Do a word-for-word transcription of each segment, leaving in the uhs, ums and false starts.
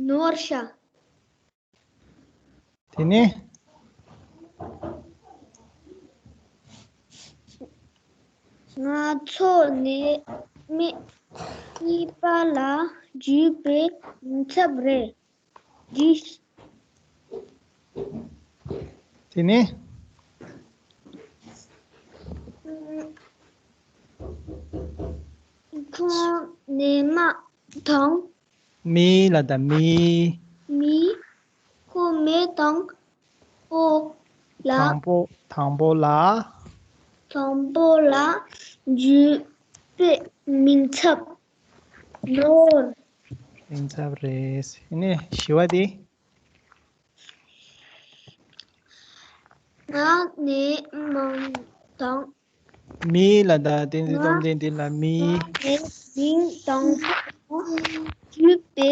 ནོར་ཤག་དེ་ནས། ང་ཚོ་ནས་མི་གཉིས་པ་ལ་འཇུས་པའི་མིང་ཚབ་རེད། འཇུས། དེ་ནས། ཁོང་ནས་མ་དང་། མི་ལ་ད་མི། མི། ཁོ་མེ་དང་པོ་ལ། དང་པོ་དང་པོ་ལ། དང་པོ་ལ་འཇུས་པའི་མིང་ཚབ། ནོར། མིང་ཚབ་རེད། ཨ་ནི་བཞི་བ་དེ། ང་ནས་མིང་དང་། མི་ལ་ད་བསྟན་འཛིན་སྟོབས་ལྡན་དེ་ལ་མི། ང་ནས་མིང་དང་པོ་འཇུས་པའི་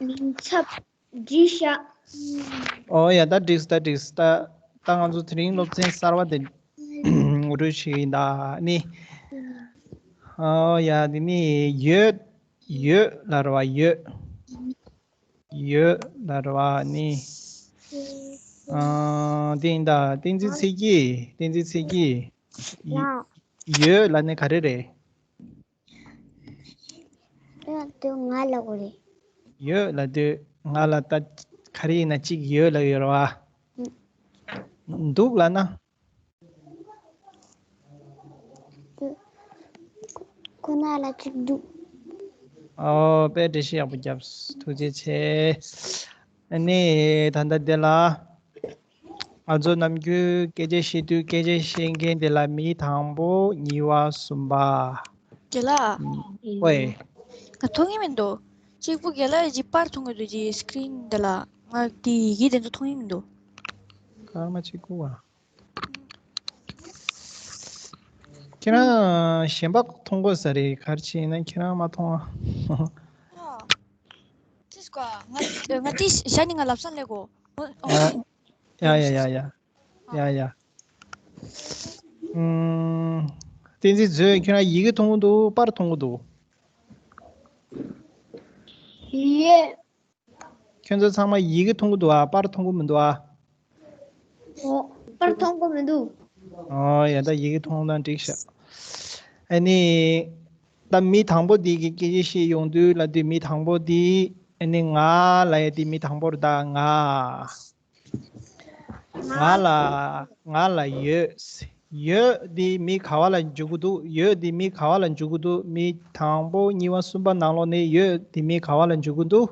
མིང་ཚབ་འཇུས་ཤག་ཨོ་ཡ། ད་འགྲིགས། ད་འགྲིགས། ད་ད་ང་ཚོ་དེ་རིང་སློབ་ཚན་གསར་བ་དེ་ངོ་སྤྲོད་བྱེད་ཀྱི་ཡིན་ད་ནི། ཨོ་ཡ། དེ་ནི་ཡོད། ཡོད་ལ་རེད་བ། ཡོད། ཡོད་ལ་རེད་བ་ནི། ཨ། དེ་ཡིན་ད། བསྟན་འཛིན་ཚེ་སྐྱིད། བསྟན་འཛིན་ཚེ་སྐྱིད། ཡོད་ལ་ནི་ག་རེ་རེད། ཡོད་དུ་ང་ལ་གོ་རེད། ཡོད་ལ་དུས་ང་ལ་ད་ག་རེ་ཡིན་ན་གཅིག་ཡོད་ལ་ཡོད་རེད་བ། འདུག་ལ་ན། ཁོ་ན་ལ་གཅིག་འདུག་ཨོ། དཔེ་འགྲེལ་བཤད་ཡག་པོ་བརྒྱབ། ཐུགས་རྗེ་ཆེ། ཨ་ནི་ད་ལྟ་འདི་ལ། ང་ཚོ་ནམ་རྒྱུན་སྐད་ཆ་བཤད་དུས་སྐད་ཆ་བཤད་མཁན་དེ་ལ་མི་དང་པོ་གཉིས་པ་གསུམ་པ། རྒན་ལགས། ཨོའི། ང་མཐོང་གི་མི་འདུག་གཅིག་པུ་རྒན་ལགས་ཀྱི་པར་མཐོང་གི་འདུག་གི་སི་ཀི་རིན་འདི་ལ། ང་དེ་ཡི་གེ་དེ་ཚོ་མཐོང་གི་མི་འདུག་སྐར་མ་གཅིག་སྒུག་ཨ། ཁྱེད་རང་གཞན་པ་མཐོང་དགོས་ས་རེད། ག་རེ་བྱས་ན་ཁྱེད་རང་མ་མཐོང་ཨ། ཨ། ཅི་ཟེར་གོ། ང་ང་དེ་ཞག་ནི་ང་ལབ་ས་ལས་གོ། ཨ། ཡ་ཡ་ཡ་ཡ། ཡ་ཡ། ཨུམ། བསྟན་འཛིན་མཛོད། ཁྱོད་རང་ཡི་གེ་མཐོང་གི་འདུག་པར་མཐོང་གི་འདུག་ཡི་གེ། ཁྱོད་ཚོ་ཚང་མ་ཡི་གེ་མཐོང་གི་འདུག་ཨ། པར་མཐོང་གི་མི་འདུག་ཨ། ཨོ། པར་མཐོང་གི་མི་འདུག་ཨོ་ཡ། ད་ཡི་གེ་མཐོང་ན་འགྲིག་ཤག་ཨ་ནི། ད་མི་དང་པོ་འདི་གི་སྐད་ཆ་བཤད་ཡོང་དུས་ལ་དུས་མི་དང་པོ་འདི་ཨ་ནི་ང་ལ་ཡ་འདི་མི་དང་པོ་རེད་ད། ང་། ང་ལ། ང་ལ་ཡོད། ཡོད་འདི་མི་ག་བ་ལ་འཇུག་གི་འདུག་ཡོད་འདི་མི་ག་བ་ལ་འཇུག་གི་འདུག་མི་དང་པོ་གཉིས་པ་གསུམ་པ་ནང་ལོགས་ནས་ཡོད་འདི་མི་ག་བ་ལ་འཇུག་གི་འདུག་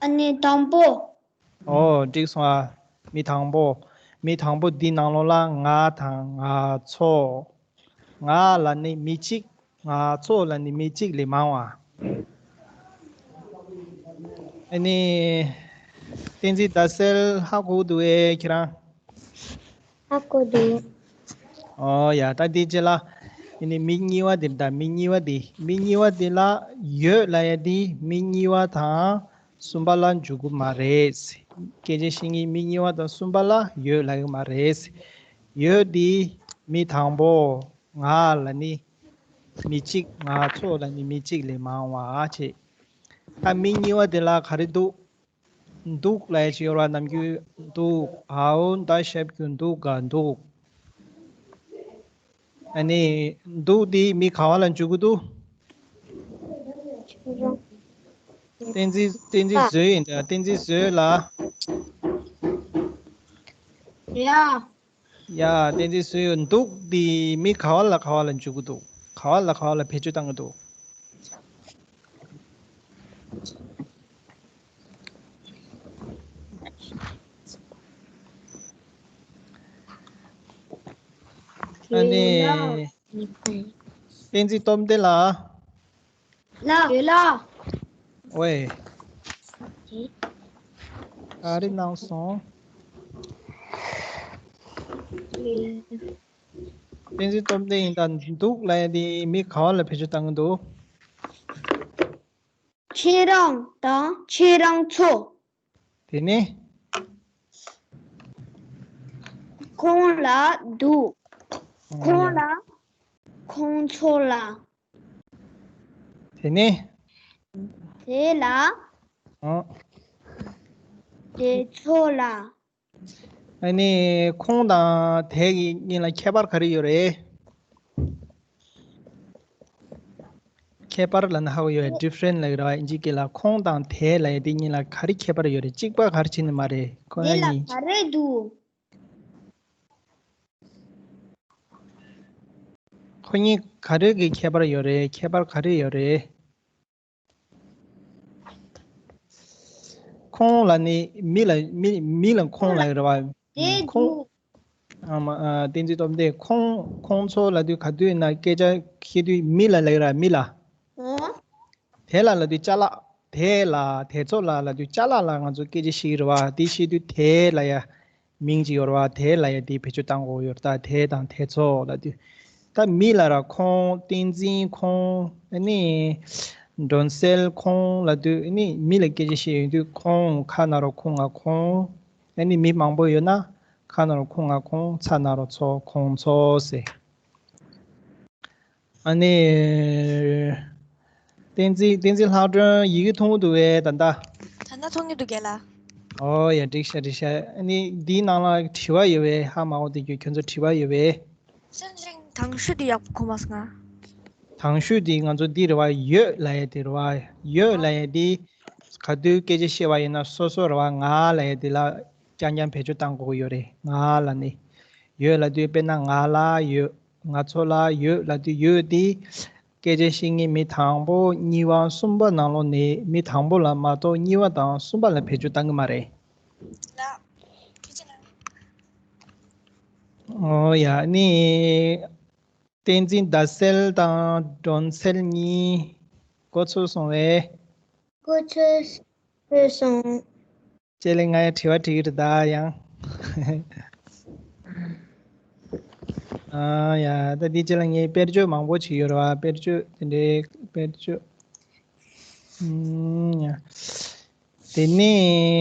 ཨ་ནི་དང་པོ། ཨོ་འགྲིག་སོང་ཨ། མི་དང་པོ། མི་དང་པོ་འདི་ནང་ལོགས་ལ་ང་དང་ང་ཚོ། ང་ལ་ནི་མི་གཅིག་ང་ཚོ་ལ་ནི་མི་གཅིག་ལས་མང་བ། ཨ་ནི། བསྟན་འཛིན་ཟླ་གསལ་ཧ་གོ་འདུག་ཨེ་ཁྱེད་རང་། ཧ་གོ་འདུག་ཨོ་ཡ། ད་འདི་རྗེས་ལ། ཨ་ནི་མི་གཉིས་པ་འདིར་ད་མི་གཉིས་པ་འདི་མི་གཉིས་པ་འདི་ལ་ཡོད་ལ་ཡ་འདི་མི་གཉིས་པ་དང་གསུམ་པ་ལ་འཇུག་གི་མ་རེད། སྐད་ཆ་བཤད་མཁན་མི་གཉིས་པ་དང་གསུམ་པ་ལ་ཡོད་ལ་ཡོད་མ་རེད། ཡོད་འདི་མི་དང་པོ་ང་ལ་ནི་མི་གཅིག་ང་ཚོ་ལ་ནི་མི་གཅིག་ལས་མང་བ་བྱེད། ད་མི་གཉིས་པ་དེ་ལ་ག་རེ་འདུག་འདུག་ལ་ཡ་ཅིག་ཡོད་ར། ནམ་རྒྱུན་འདུག་ཨའོ་ད་ཞབས་ཀྱུ་འདུག་ག་འདུག་ཨ་ནི་འདུག་འདི་མི་ག་བ་ལ་འཇུག་གི་འདུག་བསྟན་འཛིན་བསྟན་འཛིན་བཟོས་ཡིན་ད། བསྟན་འཛིན་བཟོས་ལ། ཡ། ཡ། བསྟན་འཛིན་བཟོས་ཡོད། འདུག་འདི་མི་ག་བ་ལ་ག་བ་ལ་འཇུག་གི་འདུག་ག་བ་ལ་ག་བ་ལ་བེད་སྤྱོད་བཏང་གི་འདུག་ཨ་ནི། བསྟན་འཛིན་སྟོབས་ལྡན་ལགས། ལགས། ཡོད་ལགས། ཝེ། ག་རེ་གནང་སོང་། བསྟན་འཛིན་སྟོབས་ལྡན་ཡིན་ད། འདུག་ལ་ཡ་དེ་མི་ག་བ་ལ་བེད་སྤྱོད་བཏང་གི་འདུག་ཁྱེད་རང་དང་ཁྱེད་རང་ཚོ། དེ་ནས། ཁོང་ལ་འདུག་ཁོང་ལ། ཁོང་ཚོ་ལ། དེ་ནས། དེ་ལ། ཨོ། དེ་ཚོ་ལ། ཨ་ནི་ཁོང་དང་དེ་གི་གཉིས་ལ་ཁྱད་པར་ག་རེ་ཡོད་རེད། ཁྱད་པར་ལབ་ན་ཧ་གོ་ཡོད། ཌི་ཕ་རེན་ཊི་ལབ་ཀྱི་རེད་བ། དབྱིན་ཇི་སྐད་ལ། ཁོང་དང་དེ་ལབ་ཡ་དེ་གཉིས་ལ་ག་རེ་ཁྱད་པར་ཡོད་རེད། གཅིག་པ་ག་རེ་བྱས་ནས་མ་རེད། ཁོ་དེ་ཡ་ལ་གཉིས། ག་རེ་འདུག་ཁོ་གཉིས་ག་རེ་གི་ཁྱད་པར་ཡོད་རེད། ཁྱད་པར་ག་རེ་ཡོད་རེད། ཁོང་ལ་ནི་མི་ལ་མི་མི་ལ་ཁོང་ལ་རེད་བ། དེ་ཁོང་རྒྱུ། ཨ་མ་ཨ་བསྟན་འཛིན་སྟོབས་ལྡན། ཁོང་ཁོང་ཚོ་ལབ་དུས་ག་དུས་ན་སྐད་ཆ་བཤད་དུས་མི་ལ་ལབ་ར། མི་ལ། ཨོ། དེ་ལ་ལབ་དུས་ཅ་ལག་དེ་ལ་དེ་ཚོ་ལ་ལབ་དུས་ཅ་ལག་ལ་ང་ཚོ་སྐད་ཆ་བཤད་ཀྱི་རེད་བ། དེ་བཤད་དུས་དེ་ལབ་ཡ་མིང་ཅིག་ཡོད་རེད་བ། དེ་ལབ་ཡ་དེ་བེད་སྤྱོད་གཏང་དགོས་ཡོད་རེད། ད་དེ་དང་དེ་ཚོ་ལབ་དུས། ད་མི་ལབ་ར། ཁོང་བསྟན་འཛིན། ཁོང་ཨ་ནི་སྒྲོན་གསལ། ཁོང་ལབ་དུས་ཨ་ནི་མི་ལ་སྐད་ཆ་བཤད་ཡོང་དུས་ཁོང་། ཁ་ན་རོ་ཁོ་ང་ཁོང་། ཨ་ནི་མི་མང་པོ་ཡོད་ན་ཁ་ན་རོ་ཁོ་ང་ཁོང་། ཚ་ན་རོ་ཚོ། ཁོང་ཚོ་ཟེར། ཨ་ནི། བསྟན་འཛིན། བསྟན་འཛིན་ལྷག་སྒྲོན། ཡི་གེ་མཐོང་གི་འདུག་བས་ད་ལྟ། ད་ལྟ་མཐོང་གི་འདུག་རྒན་ལགས། ཨོ་ཡ། འགྲིག་ཤག་འགྲིག་ཤག་ཨ་ནི་འདིའི་ནང་ལ་དྲི་བ་ཡོད་བས། ཧ་མ་གོ་དེ་རྒྱུ་ཁྱོད་ཚོ་དྲི་བ་ཡོད་བས། སེམས་ཅན་དང་ཤོས་དེ་ཡག་པོ་གོ་མ་སོང་ང་། དང་ཤོས་དེ་ང་ཚོ་འདི་རེད་བ། ཡོད་ལབ་ཡ་དེ་རེད་བ། ཡོད་ལབ་ཡ་དེ་ག་དུས་སྐད་ཆ་བཤད་པ་ཡིན་ན་སོ་སོ་རེད་བ། ང་ལབ་ཡ་དེ་ལ་རྐྱང་རྐྱང་བེད་སྤྱོད་གཏང་དགོས་ཀྱི་ཡོད་རེད། ང་ལབ་ནས། ཡོད་ལབ་དུས་དཔེར་ན་ང་ལ་ཡོད། ང་ཚོ་ལ་ཡོད་ལབ་དུས་ཡོད་དེ་སྐད་ཆ་བཤད་མཁན་མི་དང་པོ་གཉིས་པ་གསུམ་པ་ནང་ལོགས་ནས་མི་དང་པོ་ལ་མ་གཏོགས་གཉིས་པ་དང་གསུམ་པ་ལ་བེད་སྤྱོད་གཏང་གི་མ་རེད། ལགས། ཁྱེད་ཅག་ལ། ཨོ་ཡ། ནི་བསྟན་འཛིན་ཟླ་གསལ་དང་སྒྲོན་གསལ་གཉིས་གོ་ཚོད་སོང་བས། གོ་ཚོད་སོང་། ལྕེ་ལེ། ང་ཡ་དྲི་བ་དྲི་གི་རེད་ད་ཡང་། ཨ་ཡ། ད་འདི་ལྕེ་ལེ་ངས་དཔེར་བརྗོད་མང་པོ་བྱེད་ཡོད་རེད་བ། དཔེར་བརྗོད་དེ་འདྲའི་དཔེར་བརྗོད། ཨུམ་ཡ། དེ་ནས་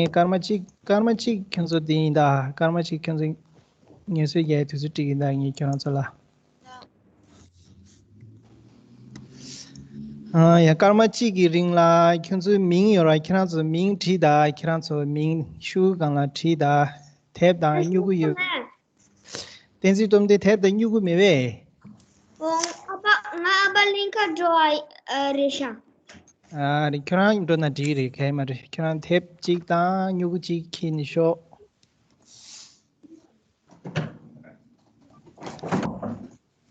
སྐར་མ་གཅིག་སྐར་མ་གཅིག་ཁྱོད་ཚོ་དེ་ཡིན་ད། སྐར་མ་གཅིག་ཁྱོད་ཚོ་ངལ་གསོ་རྒྱག་དུས་ཚོད་སྤྲད་ཀྱི་ཡིན་ད་ངས་ཁྱོད་རང་ཚོ་ལ། ཨ་ཡ། སྐར་མ་གཅིག་གི་རིང་ལ་ཁྱོད་ཚོའི་མིང་ཡོད་ར། ཁྱེད་རང་ཚོ་མིང་བྲིས་ད། ཁྱེད་རང་ཚོ་མིང་ཤུ་གུ་སྒང་ལ་བྲིས་ད། དེབ་དང་སྨྱུ་གུ་ཡོད། བསྟན་འཛིན་སྟོབས་ལྡན། དེབ་དང་སྨྱུ་གུ་མེད་པས། ཨོ། ཨ་ཕ། ང་ཨ་ཕ་གླིང་ཁ་འགྲོ་བ་རེད་ཤག་ཨ་རེད། ཁྱོད་རང་འགྲོ་ན་འགྲིག་རེད། གལ་མ་རེད། ཁྱོད་རང་དེབ་གཅིག་དང་སྨྱུ་གུ་གཅིག་ཁྱེར་ནས་ཤོག་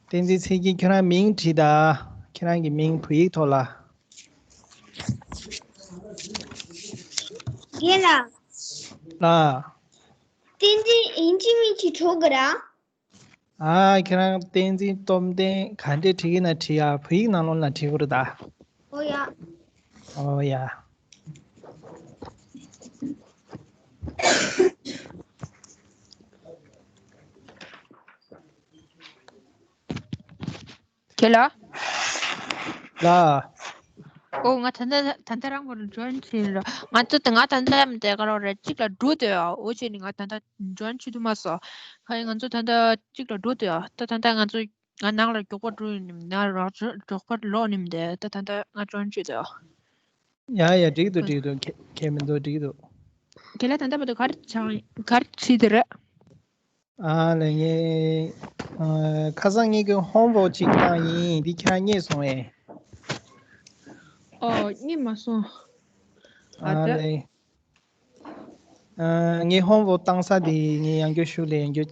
བསྟན་འཛིན་ཚེ་སྐྱིད། ཁྱོད་རང་མིང་བྲིས་ད། ཁྱོད་རང་གི་མིང་བོད་ཡིག་ཐོག་ལ། རྒན་ལགས། ལགས། བསྟན་འཛིན་ཨིན་ཇི་མིང་ཅིག་འགྲོ་གི་ར། ཨ། ཁྱོད་རང་བསྟན་འཛིན་སྟོབས་ལྡན་ག་འདྲས་བྲིས་ཀྱི་ན་བྲིས་ཡ། བོད་ཡིག་ནང་ལོགས་ལ་བྲིས་དགོས་རེད་ད། ཨོ་ཡ། ཨོ་ཡ། ཁྱེད་ལ། ལ། ཨོ། ང་ད་ལྟ་ད་ལྟ་རང་མོར་ཇོན་བྱས་ར། ང་ཚོ་ད་ང་ད་ལྟ་ཡང་དེ་ག་རོགས་རེད། གཅིག་ལ་འགྲོ་འདོད་ཨ། ཨོ་བྱས་ནས་ང་ད་ལྟ་ཇོན་བྱེད་ཐུབ་མ་སོང་། ཁ་ཡིན་ང་ཚོ་ད་ལྟ་གཅིག་ལ་འགྲོ་འདོད་ཨ། ད་ད་ལྟ་ང་ཚོ་ང་ནང་ལ་མགྱོགས་པོ་འགྲོ་ཡོང་ནི་མི་འདུག་རང་ཚོ་མགྱོགས་པོ་ལོག་ནི་མི་འདུག་ད་ད་ལྟ་ང་ཇོན་བྱེད་འདོད་ཨ། ཡ་ཡ། འགྲིག་འདུག་འགྲིག་འདུག་ཁྱེད་ཁྱེད་མི་འདུག་འགྲིག་འདུག་ཁྱེད་ལ་ད་ལྟ་བར་དུ་ག་རེ་ཆགས་ག་རེ་བྱས་དེ་རེད། ཨ་ལས། ངས་ཨ་ཁ་སང་ངེད་ཀྱི་ཧོམ་ཝོག་ཅིག་བཏང་ཡིན། འདི་ཁྱེད་རང་རྙེད་སོང་ངས། ཨོ། རྙེད་མ་སོང་། ཨ་ཨ་ད། ལས། ཨ་ངས་ཧོམ་ཝོག་བཏང་ས་དེ་ངས་ཡང་བསྐྱར་ཞུ་ལས། ཡང་བསྐྱར་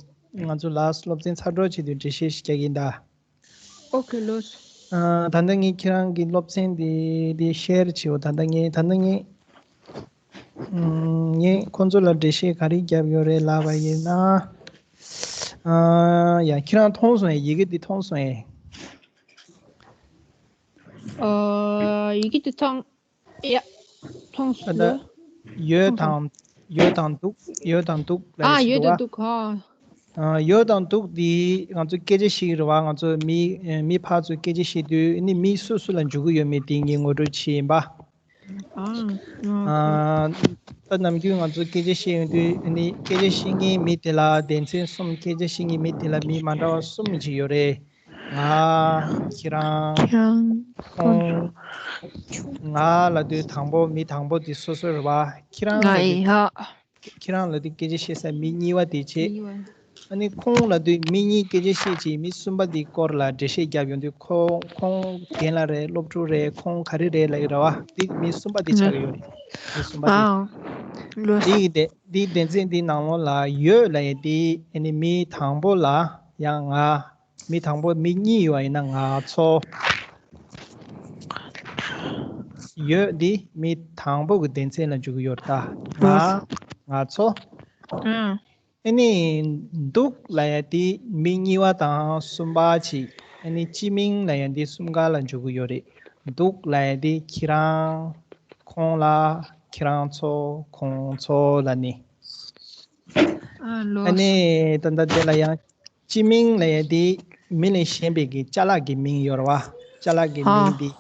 ང་ཚོ་ལ་སློབ་ཚན་ཚར་གྲོལ་བྱེད་དུས་འགྲེལ་བཤད་ཞིག་རྒྱག་གི་ཡིན་ད། ཨོ་ཁེ་ལོས། ཨ་ད་ལྟ་ངས་ཁྱེད་རང་གི་སློབ་ཚན་དེ་དེ་ཤེར་བྱེད་འོ། ད་ལྟ་ངས་ད་ལྟ་ངས་ཨམ་ངས་ཁོང་ཚོ་ལ་འགྲེལ་བཤད་ག་རེ་བརྒྱབ་ཡོད་རེད་ལབ་པ་ཡིན་ན། ཨ་ཡ། ཁྱེད་རང་མཐོང་སོང་ངས། ཡི་གེ་འདི་མཐོང་སོང་ངས། ཨ་ཡི་གེ་འདི་མཐོང་། ཡ། མཐོང་ད་ལྟ་སོང་། ཡོད་དང་ཡོད་དང་འདུག་ཡོད་དང་འདུག་ལབ་ཨ་ཡོད་ཡོད་དང་འདུག་ག་ཨ་ཡོད་དང་འདུག་འདི་ང་ཚོ་སྐད་ཆ་བཤད་ཀྱི་རེད་བ། ང་ཚོ་མི་མི་ཕར་ཚུར་སྐད་ཆ་བཤད་དུས་ནི་མི་སུ་སུ་ལ་འཇུག་གི་ཡོད་མེད་དེ་ངས་ངོ་སྤྲོད་བྱས་ཡིན་པ། ཨ་ད་ནམ་རྒྱུན་ང་ཚོ་སྐད་ཆ་བཤད་ཡོང་དུས་ནི་སྐད་ཆ་བཤད་མཁན་མི་དེ་ལ་སྡེ་ཚན་གསུམ། སྐད་ཆ་བཤད་མཁན་མི་དེ་ལ་མི་མ་འདྲ་བ་གསུམ་ཅིག་ཡོད་རེད། ང་། ཁྱེད་རང་། ཁྱེད་རང་། ཁོང་། ང་ལབ་དུས་དང་པོ་མི་དང་པོ་དེ་སོ་སོ་རེད་བ། ཁྱེད་རང་ལབ་དུས། ང་ཡིན་ཧ། ཁྱེད་རང་ལབ་དུས་སྐད་ཆ་བཤད་ས་མི་གཉིས་པ་དེ་བྱས། གཉིས་པ། ཨ་ནི་ཁོང་ལབ་དུས་མི་གཉིས་སྐད་ཆ་བཤད་ཅིག་མི་གསུམ་པ་དེའི་སྐོར་ལ་འགྲེལ་བཤད་རྒྱབ་ཡོང་དུས་ཁོང་ཁོང་རྒན་ལགས་རེད། སློབ་ཕྲུག་རེད། ཁོང་ག་རེ་རེད་ལབ་ཡོད་རེད་བ། དེ་མི་གསུམ་པ་དེ་ཆགས་ཀྱི་ཡོད་རེད། མི་གསུམ་པ་དེ། ཨ། ལོས། དེ་ཡི་དེ་དེའི་སྡེ་ཚན་དེའི་ནང་ལོགས་ལ་ཡོད་ལབ་ཡས་དེ་ཨ་ནི་མི་དང་པོ་ལ་ཡང་ང་། མི་དང་པོ་མི་གཉིས་ཡོད་པ་ཡིན་ན་ང་ཚོ། ཡོད་འདི་མི་དང་པོ་གི་སྡེ་ཚན་ལ་འཇུག་གི་ཡོད་རེད་ད། ང་། ང་ཚོ། ཨང་། ཨ་ནི་འདུག་ལབ་ཡ་དེ་མི་གཉིས་པ་དང་གསུམ་པ་ཅིག་ཨ་ནི་སྤྱི་མིང་ལབ་ཡ་དེ་གསུམ་ཀ་ལ་འཇུག་གི་ཡོད་རེད། འདུག་ལབ་ཡ་དེ་ཁྱེད་རང་། ཁོང་ལ། ཁྱེད་རང་ཚོ། ཁོང་ཚོ་ལབ་ནི། ཨ་ལོས། ཨ་ནི་ད་ལྟ་དེ་ལ་ཡང་སྤྱི་མིང་ལབ་ཡ་དེ་མི་ལས་གཞན་པའི་གི་ཅ་ལག་གི་མིང་ཡོད་རེད་བ། ཅ་ལག་གི་མིང་ཧ། དེ་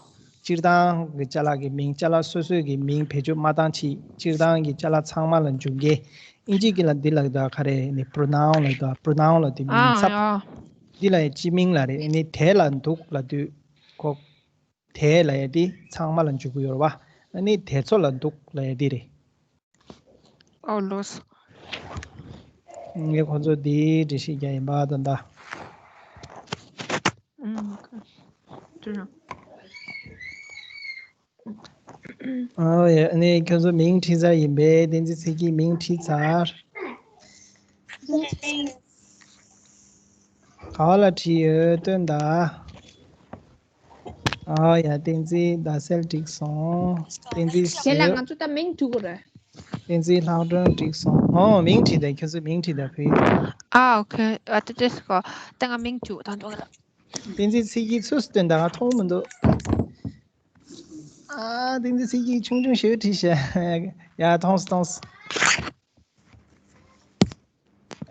སྤྱིར་བཏང་གི་ཅ་ལག་གི་མིང་། ཅ་ལག་སོ་སོའི་གི་མིང་བེད་སྤྱོད་མ་བཏང་ཅིག་སྤྱིར་བཏང་གི་ཅ་ལག་ཚང་མ་ལ་འཇུག་གི། ཨིན་ཇི་གི་ལ་འདི་ལ་ད་ག་རེ་ནི་པྲོ་ནའུན་ལ་ད། པྲོ་ནའུན་ལ་དེ་མིང་ཨ་ཚབ། ཡ། འདི་ལ་ཡ་སྤྱི་མིང་ལ་རེད། ཨ་ནི་དེ་ལ་འདུག་ལབ་དུས་ཁོ། དེ་ལབ་ཡ་དེ་ཚང་མ་ལ་འཇུག་གི་ཡོད་རེད་བ། ཨ་ནི་དེ་ཚོ་ལ་འདུག་ལབ་ཡ་དེ་རེད། ཨོ་ལོས། ངས་ཁོ་ཚོ་འདིའི་འགྲེལ་བཤད་རྒྱག་ཡིན་པ་ད་ལྟ། ཨང་། ཨོ་ཡ། ཨ་ནི་ཁྱོད་ཚོ་མིང་བྲིས་ཚར་ཡིན་པས། བསྟན་འཛིན་ཚེ་སྐྱིད་མིང་བྲིས་ཚར། ག་བ་ལ་བྲིས་ཡོད་སྟོན་དང་། ཨོ་ཡ། བསྟན་འཛིན་ཟླ་གསལ་འགྲིག་སོང་། བསྟན་འཛིན། དེ་ལ་ང་ཚོ་ད་མིང་བྲིས་དགོས་རེད། བསྟན་འཛིན་ལྷག་སྒྲོན་འགྲིག་སོང་། ཨོ་མིང་བྲིས་དང་། ཁྱོད་ཚོ་མིང་བྲིས་དང་བུ། ཨ་ཨོ་ཁེ། ཨ་ཏི་ཏིས་ཀོ། ད་ང་མིང་བྲིས་དང་འགྲོ་གི་ལ། བསྟན་འཛིན་ཚེ་སྐྱིད་ཚུར་སྟོན་དང་། ང་མཐོང་མི་འདུག་ཨ། བསྟན་འཛིན་ཚེ་སྐྱིད་ཆུང་ཆུང་ཞིག་བྲིས་ཤག་ཡ་མཐོང་སོང་། མཐོང་སོང་།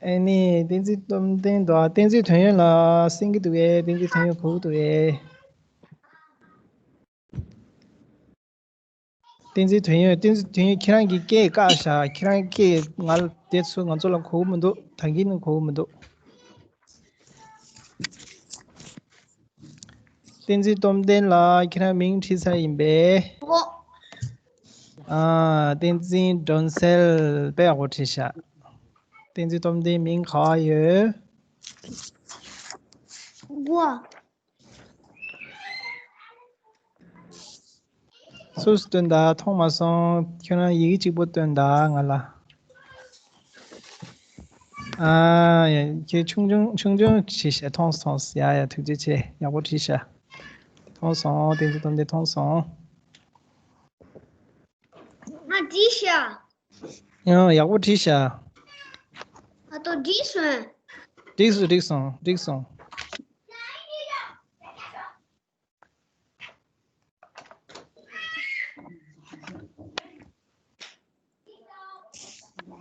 ཨེ་ནི་བསྟན་འཛིན་སྟོབས་ལྡན་དང་། བསྟན་འཛིན་དོན་ཡོད་ལ་སེང་གི་འདུག་གས། བསྟན་འཛིན་དོན་ཡོད་གོ་གི་འདུག་གས། བསྟན་འཛིན་དོན་ཡོད། བསྟན་འཛིན་དོན་ཡོད། ཁྱེད་རང་གི་སྐད་བཀག་ཤག་ཁྱེད་རང་སྐད་ང་ལ་དེ་ཚོ་ང་ཚོ་ལ་གོ་གི་མི་འདུག་ད་གིན་ནི་གོ་གི་མི་འདུག་བསྟན་འཛིན་སྟོབས་ལྡན་ལགས། ཁྱེད་རང་མིང་བྲིས་ཚར་ཡིན་པས། ཨོ། ཨ། བསྟན་འཛིན་སྒྲོན་གསལ། དཔེ་ཡག་པོ་བྲིས་ཤག་བསྟན་འཛིན་སྟོབས་ལྡན་མིང་ག་བ་ཡོད། ཨོ། སུས་སྟོན་དང་མཐོང་མ་སོང་། ཁྱོད་རང་ཡི་གེ་གཅིག་པོ་སྟོན་དང་ང་ལ། ཨ་ཡ། ཁྱེད་ཆུང་ཆུང་ཆུང་ཆུང་བྱས་བྱས། མཐོང་སོང་། ཡ་ཡ། ཐུགས་རྗེ་ཆེ། ཡག་པོ་བྲིས་ཤག་མཐོང་སོང་། བསྟན་འཛིན་སྟོབས་ལྡན། མཐོང་སོང་། ང་བྲིས་ཤག་ཡང་ཡག་པོ་བྲིས་ཤག་ཨ་ཏོ་བྲིས་སོང་། འགྲིག་སོང་། འགྲིག་སོང་། འགྲིག་སོང་།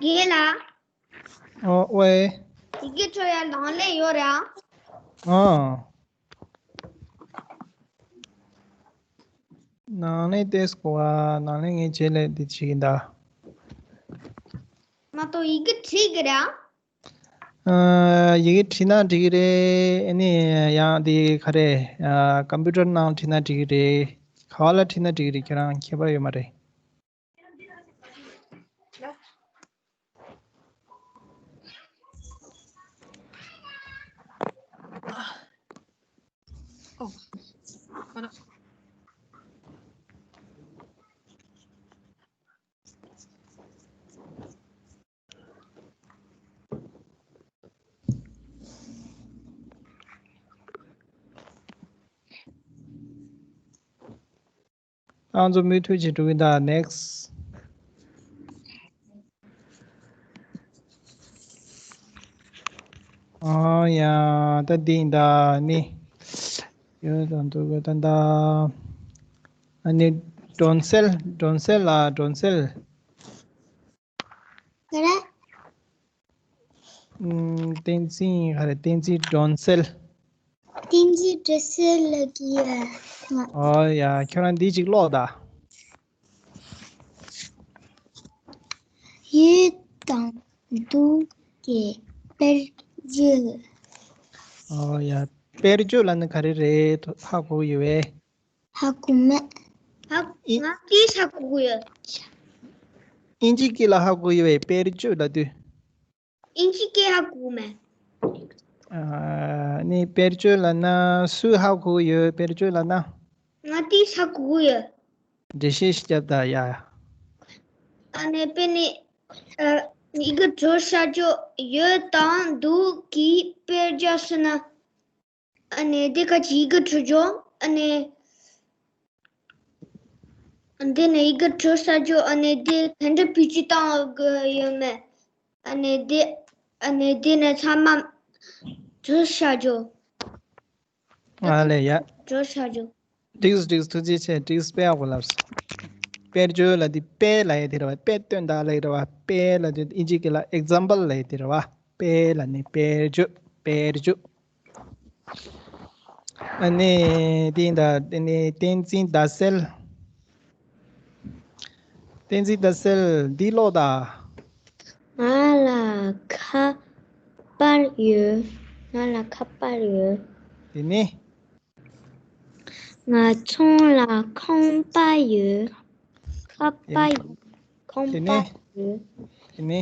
རྒན་ལགས། ཨོ་ཝེ། ཡི་གེ་འཕྲོ་ཡ་ནང་ལས་ཡོད་རེད་ཨ། ཨ། ནང་ལས་ཏེས་གོ་བ། ནང་ལས་ངས་བྱེད་ལས་འདི་བྱེད་ཀྱིན་གདའ། མ་གཏོགས་ཡི་གེ་བྲིས་ཀྱི་རེད་ཨ། ཨ། ཡི་གེ་བྲིས་ན་འགྲིག་གི་རེད། ཨ་ནི་ཡང་འདི་ག་རེ། ཨ། ཀམ་པུ་ཊར་ནང་བྲིས་ན་འགྲིག་གི་རེད། ག་བ་ལ་བྲིས་ན་འགྲིག་གི་རེད། ཁྱེད་རང་ཁྱད་པར་ཡོད་མ་རེད། ང་ཚོ་མུ་མཐུད་བྱེད་འགྲོ་གི་ད། ནེགསི། ཨ་ཡ། ད་འདི་ཡིན་ད་ནི། ཡོད་དང་འདུག་གི་ད་ད། ཨ་ནི་སྒྲོན་གསལ། སྒྲོན་གསལ་ལ། སྒྲོན་གསལ། ག་རེ། ཨུམ། བསྟན་འཛིན་ག་རེ། བསྟན་འཛིན་སྒྲོན་གསལ། བསྟན་འཛིན་སྒྲོན་གསལ་ལགས་ཀྱིས། ཨོ་ཡ། ཁྱོད་རང་འདི་གཅིག་ཀློག་དང་། ཡོད་དང་འདུག་གི་དཔེར་བརྗོད། ཨོ་ཡ། དཔེར་བརྗོད་ལབ་ན་ག་རེ་རེད། ཧ་གོ་ཡོད་པས། ཧ་གོ་མེད། ཧ། ཨི། ང་ཏིས་ཧ་གོ་གི་ཡོད། ཨིན་ཇི་སྐད་ལ་ཧ་གོ་ཡོད་པས་དཔེར་བརྗོད་ལབ་དུས། ཨིན་ཇི་སྐད་ཧ་གོ་མེད། ཨ་ནི་དཔེར་བརྗོད་ལབ་ན་སུས་ཧ་གོ་ཡོད། དཔེར་བརྗོད་ལབ་ན། ང་ཏིས་ཧ་གོ་གི་ཡོད། འགྲེལ་བཤད་ཞིག་བརྒྱབ་དང་ཡ། ཨ་ནི་དཔེར་ན། ཨ། ཡི་གེ་འབྲི་བྱ་རྒྱུ་ཡོད་དང་འདུག་གི་དཔེར་བརྗོད་ཟེར་ན། ཨ་ནི་དེ་ག་ཅིག་ཡི་གེ་འབྲི་རྒྱུ། ཨ་ནི་དེ་ནས་ཡི་གེ་འབྲི་བྱ་རྒྱུ། ཨ་ནི་དེ་དེ་འདྲ་བེད་སྤྱོད་བཏང་གི་ཡོད་མེད། ཨ་ནི་དེ། ཨ་ནི་དེ་ནས་ཚང་མ་འབྲི་བྱ་རྒྱུ། ཨ་ལས་ཡ། འབྲི་བྱ་རྒྱུ། འགྲིགས་འགྲིགས། ཐུགས་རྗེ་ཆེ། འགྲིགས། དཔེ་ཡག་པོ་ལབ་སོང་། དཔེར་བརྗོད་ལབ་དུས་དཔེ་ལབ་ཡས་དེ་རེད་པ། དཔེ་སྟོན་སྟངས་ལབ་ཡས་རེད་པ། དཔེ་ལབ་དུས་ཨིན་ཇི་སྐད་ལ་ཨེག་ཛམ་པལ་ལབ་ཡས་དེ་རེད་པ། དཔེ་ལབ་ནི་དཔེར་བརྗོད། དཔེར་བརྗོད། ཨ་ནི་དེ་ཡིན་ད། དེ་ནི་བསྟན་འཛིན་ཟླ་གསལ། བསྟན་འཛིན་ཟླ་གསལ་འདི་ཀློག་དང་། ང་ལ་ཁ་པར་ཡོད། ང་ལ་ཁ་པར་ཡོད། དེ་ནི། ང་ཚོ་ལ་ཁང་པ་ཡོད། ཁ་པར་ཡོད། ཁང་པ་ཡོད། དེ་ནི།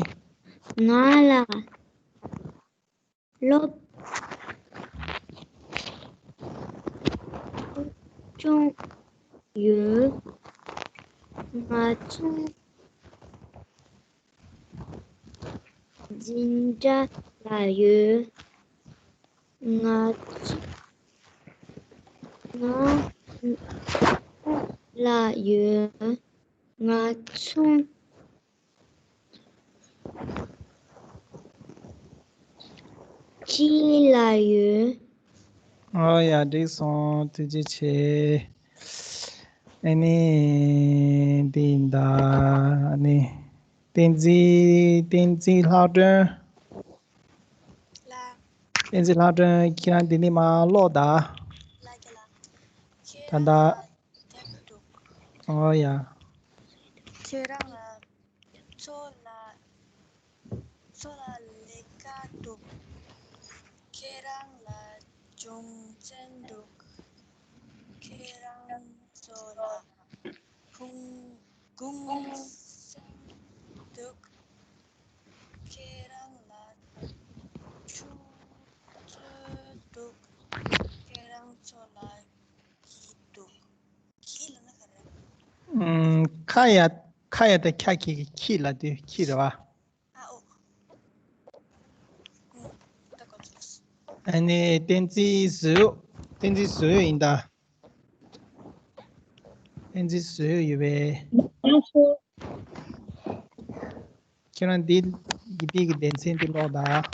ང་ལ་སློབ་སྦྱོང་ཡོད། ང་ཚོ་འཛིན་གྲྭ་ལ་ཡོད། ང་ཚོ་ང་ལ་ཡོད། ང་ཚོ་སྤྱི་ལ་ཡོད། ཨོ་ཡ། འགྲིག་སོང་། ཐུགས་རྗེ་ཆེ། ཨ་ནི་འདི་ཡིན་ད། ཨ་ནི་བསྟན་འཛིན། བསྟན་འཛིན་ལྷག་སྒྲོན། ལ། བསྟན་འཛིན་ལྷག་སྒྲོན། ཁྱེད་རང་འདི་ནས་མར་ཀློག་དང་། ལ་རྒྱ་ལ། ད་ལྟ། ཨོ་ཡ། ཁྱེད་རང་ལ་ཚོ་ལ་ཚོ་ལ་ལས་ཀ་འདུག་ཁྱེད་རང་ལ་སྦྱོང་ཚན་འདུག་ཁྱེད་རང་ཚོ་ལ་ཁུངས་གུང་སེང་འདུག་ཁྱེད་རང་ལ་ཆུ་ཚོད་འདུག་ཁྱེད་རང་ཚོ་ལ་གི་འདུག་གི་ལ་ན་ག་རེ། ཨམ། ཁ་ཡ། ཁ་ཡ་ད་ཁྱ་ཁྱི་གི་ཁྱི་ལ་དེ་ཁྱི་རེད་བ། ཨ་ཨོ། ཨ་ནི་བསྟན་འཛིན་བཟོས། བསྟན་འཛིན་བཟོས་ཡིན་ད། བསྟན་འཛིན་བཟོས་ཡོད་པས། ཁྱེད་རང་འདི་འདི་གི་སྡེ་ཚན་འདི་ཀློག་དང་།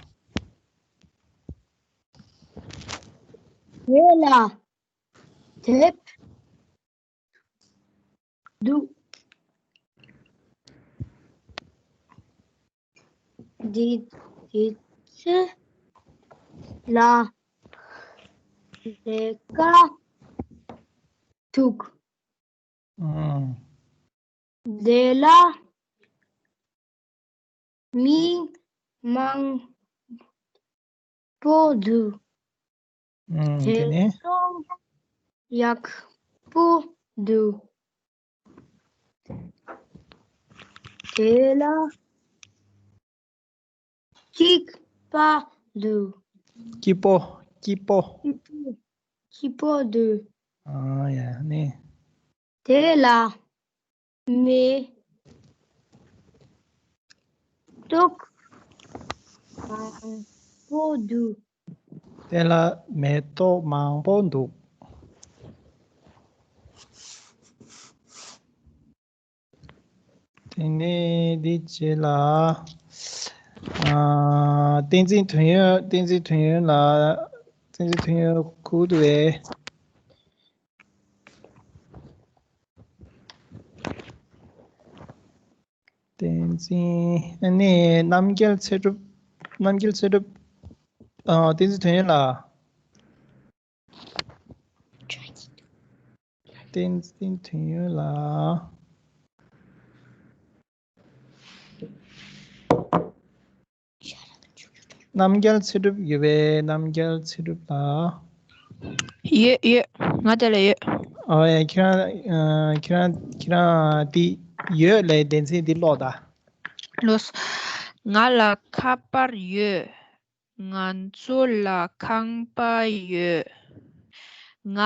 ཡོད་ལ། དེབ་འདུག་འདི་འདི་ཚེ་ལ་ལས་ཀ་འདུག་ཨང་། དེ་ལ་མི་མང་པོ་འདུག་ཨང་། དེ་དེ་ནས། ཚོ་ཡག་པོ་འདུག་དེ་ལ་སྐྱིད་པ་འདུག་སྐྱིད་པོ། སྐྱིད་པོ། སྐྱིད་པོ། སྐྱིད་པོ་འདུག་ཨ་ཡ་ནི། དེ་ལ་མེ་ཏོག་མང་པོ་འདུག་དེ་ལ་མེ་ཏོག་མང་པོ་འདུག་དེ་ནས་འདི་རྗེས་ལ། ཨ། བསྟན་འཛིན་དོན་ཡོད། བསྟན་འཛིན་དོན་ཡོད་ལ། བསྟན་འཛིན་དོན་ཡོད་གུ་དུ་བས། བསྟན་འཛིན། ཨ་ནི་རྣམ་རྒྱལ་ཚེ་སྒྲུབ། རྣམ་རྒྱལ་ཚེ་སྒྲུབ། ཨ། བསྟན་འཛིན་དོན་ཡོད་ལ། བསྟན་འཛིན་དོན་ཡོད་ལ། རྣམ་རྒྱལ་ཚེ་སྒྲུབ་ཡོད་པས། རྣམ་རྒྱལ་ཚེ་སྒྲུབ་ལ། ཡོད་ཡོད། ང་དེ་ལ་ཡོད། ཨོ་ཡ། ཁྱེད་རང་ཨ། ཁྱེད་རང་ཁྱེད་རང་འདི་ཡོད་ལབ་སྡེ་ཚན་འདི་ཀློག་ད། ལོས། ང་ལ་ཁ་པར་ཡོད། ང་ཚོ་ལ་ཁང་པ་ཡོད། ང་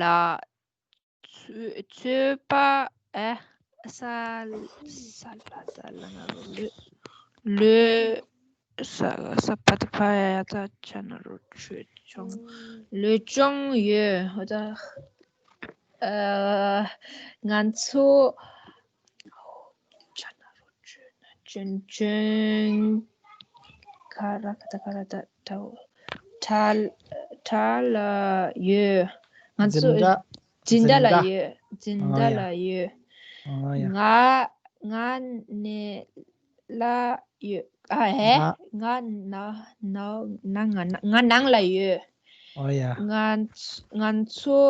ལ་ཚོད་ཚོད་པ། ཨེ། ས་ས་ལ་ད་ལ་ང་རོ་ལོས་ལོས། ས་ས་པ་ད་པ་ཡ་ད་ཆ་ན་རོ་ཆོས་ཆུང་། ལོས་ཆུང་ཡོད། ཧོ་ད། ཨ། ང་ཚོ་ཆ་ན་རོ་ཆོས་ན་ཆུན་ཆུན། ཁ་ར་ཁ་ད་ཁ་ར་ད་ད་ཁྲ་ཁྲ་ལ་ཡོད། ང་ཚོ་འཛིན་གྲྭ། འཛིན་གྲྭ་ལ་ཡོད། འཛིན་གྲྭ་ལ་ཡོད། ཨོ་ཡ། ང་ང་ནས་ལ་ཡོད། ཨ་ཧེ། ང་ང་ན་ན་ང་ན་ང་ནང་ལ་ཡོད། ཨོ་ཡ། ང་ང་ཚོ་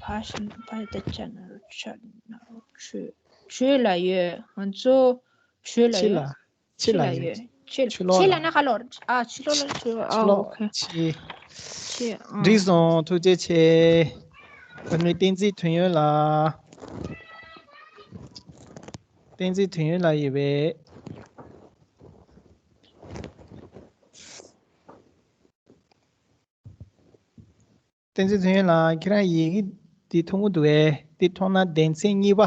ཕ་ཤ་ཕ་ད་ཆ་ན་ཆ་ན་ཆོས་ཆོས་ལ་ཡོད། ང་ཚོ་ཆོས་ལ་ཕྱི་ཡོད། ལ་ཕྱི་ཕྱི་ལ་ལ་ཡོད། ཡོད། ཕྱི་ཕྱི་ཕྱི་ལོགས་ལ་ལ་ན་ཁ་ལོར། ཨ། ཕྱི་ལོགས་ལ་ཕྱི། ཨ། ཕྱི་ལོགས། ཨོ་ཁེ། ཕྱི། ཕྱི། ཨ། འགྲིག་སོང་། ཐུགས་རྗེ་ཆེ། ཨ་ནི་བསྟན་འཛིན་དོན་ཡོད་ལགས། བསྟན་འཛིན་དོན་ཡོད་ལགས་ཡོད་པས། བསྟན་འཛིན་དོན་ཡོད་ལགས། ཁྱེད་རང་ཡི་གེ་འདི་མཐོང་གི་འདུག་གས། འདི་མཐོང་ན་སྡེ་ཚན་གཉིས་པ།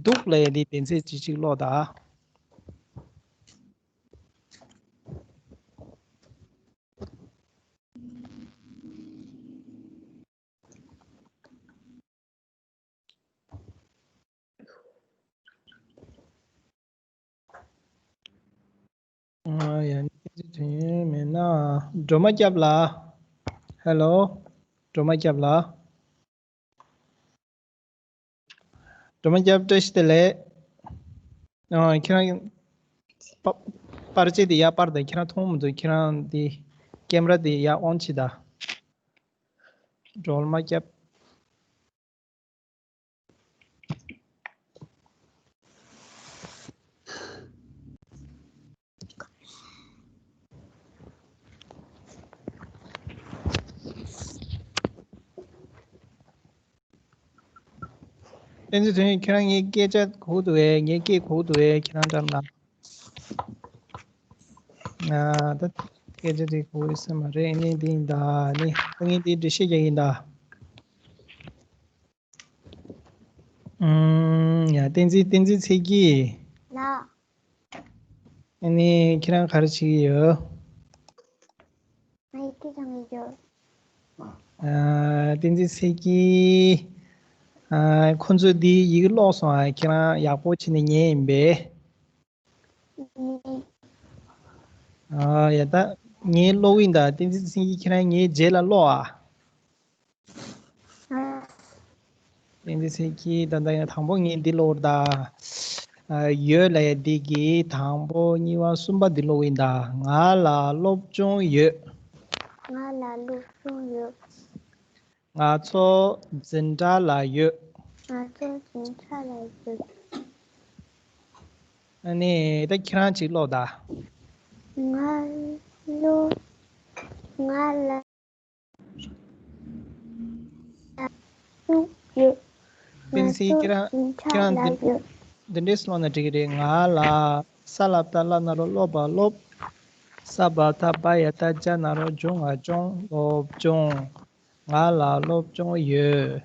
འདུག་ལབ་ཡ་འདི་སྡེ་ཚན་གཅིག་གཅིག་ཀློག་དང་། ཨ་ཡ། ནི་སྐད་ཆ་དྲན་མེད་ན། སྒྲོལ་མ་སྐྱབས་ལགས། ཧེ་ལོ། སྒྲོལ་མ་སྐྱབས་ལགས། སྒྲོལ་མ་སྐྱབས་བཀྲ་ཤིས་བདེ་ལེགས། ཨ། ཁྱེད་རང་པ་པར་ཆས་དེ་ཡར་སྤར་དང་། ཁྱེད་རང་མཐོང་མི་འདུག་ཁྱེད་རང་དེ་ཀེམ་ར་དེ་ཡར་ཨོན་བྱེད་དང་། སྒྲོལ་མ་སྐྱབས། བསྟན་འཛིན་དོན་ཡོད། ཁྱེད་རང་ངའི་སྐད་ཆ་གོ་གི་འདུག་གས། ངའི་སྐད་གོ་གི་འདུག་གས། ཁྱེད་རང་འགྲམ་ལ། ཨ། ད་སྐད་ཆ་དེ་གོ་ཡི་ས་མ་རེད། ཨ་ནི་འདི་ཡིན་ད། ཨ་ནི་ཁོ་ངས་འདི་འགྲེལ་བཤད་རྒྱག་ཡིན་ད། ཨུམ། ཡ། བསྟན་འཛིན། བསྟན་འཛིན་ཚེ་སྐྱིད། ལགས། ཨ་ནི་ཁྱེད་རང་ག་རེ་བྱེད་ཀྱི་ཡོད། ང་ཡི་གེ་སྦྱང་གི་ཡོད། ཨ། བསྟན་འཛིན་ཚེ་སྐྱིད། ཨ། ཁོ་ཚོས་འདི་ཡི་གེ་ཀློག་སོང་ཨ། ཁྱེད་རང་ཡག་པོ་བྱས་ནས་ཉན་ཡིན་པས། ཨ། ཡ། ད་ངས་ཀློག་གི་ཡིན་ད། བསྟན་འཛིན་ཚེ་སྐྱིད། ཁྱེད་རང་ངའི་རྗེས་ལ་ཀློག་ཨ། བསྟན་འཛིན་ཚེ་སྐྱིད། ད་ལྟ་ཡང་དང་པོ་ངས་འདི་ཀློག་ད། ཨ། ཡོད་ལབ་ཡ་འདི་གི་དང་པོ་གཉིས་པ་གསུམ་པ་འདི་ཀློག་ཡིན་ད། ང་ལ་སློབ་སྦྱོང་ཡོད། ང་ལ་སློབ་སྦྱོང་ཡོད། ང་ཚོ་འཛིན་གྲྭ་ལ་ཡོད། ང་ཚོ་འཛིན་གྲྭ་ལ་ཡོད། ཨ་ནི་ད་ཁྱེད་རང་ཅིག་ཀློག་ད། ང་ལོ། ང་ལ། ཡོད། བསྟན་འཛིན། ཁྱེད་རང་ཁྱེད་རང་འདི་འདི་འདྲས་ཀློག་ན་འགྲིག་གི་རེད། ང་ལ། ས་ལ་བཏགས་སླ་ན་རོ་སློབ་པ་སློབ། ས་བ་བཏགས་སྦ་ཡ་བཏགས་སྦྱ་ན་རོ་སྦྱོང་ང་སྦྱོང་། སློབ་སྦྱོང་། ང་ལ་སློབ་སྦྱོང་ཡོད།